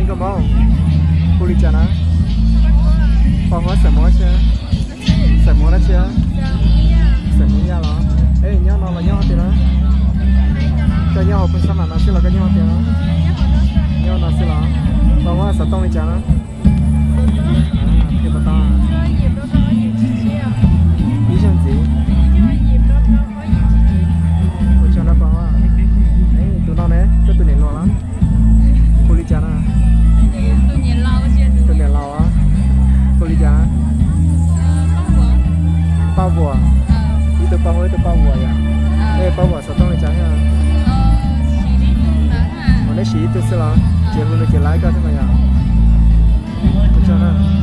Koj Hmoob, hu li cas na? Paj Huab xeem Hmoob tsi? Xeem Hmoob dab tsi? Xeem Hmoob Yaj los? Es nyob no los nyob hauv twg na? Koj nyob hauv Phoos Xab Mam no xwb los koj nyob hauv twg na? Nyob no xwb los? Paj Huab xov tooj li cas na? Qhia puas tau? Ib zaug ntxiv. Ua tsaug na Paj Huab. Tus no ne, koj tus niam laus los? Hu li cas na? Tus niam laus, hu li cas? Paj Vuam. Ib tug Paj Huab ib tug Paj Vuam yom. Es Paj Vuam xov tooj li cas thiab? Ua neb siv ib tug xwb los? Ces hu nws ces laib koj thiab mas yom. Ua tsaug na.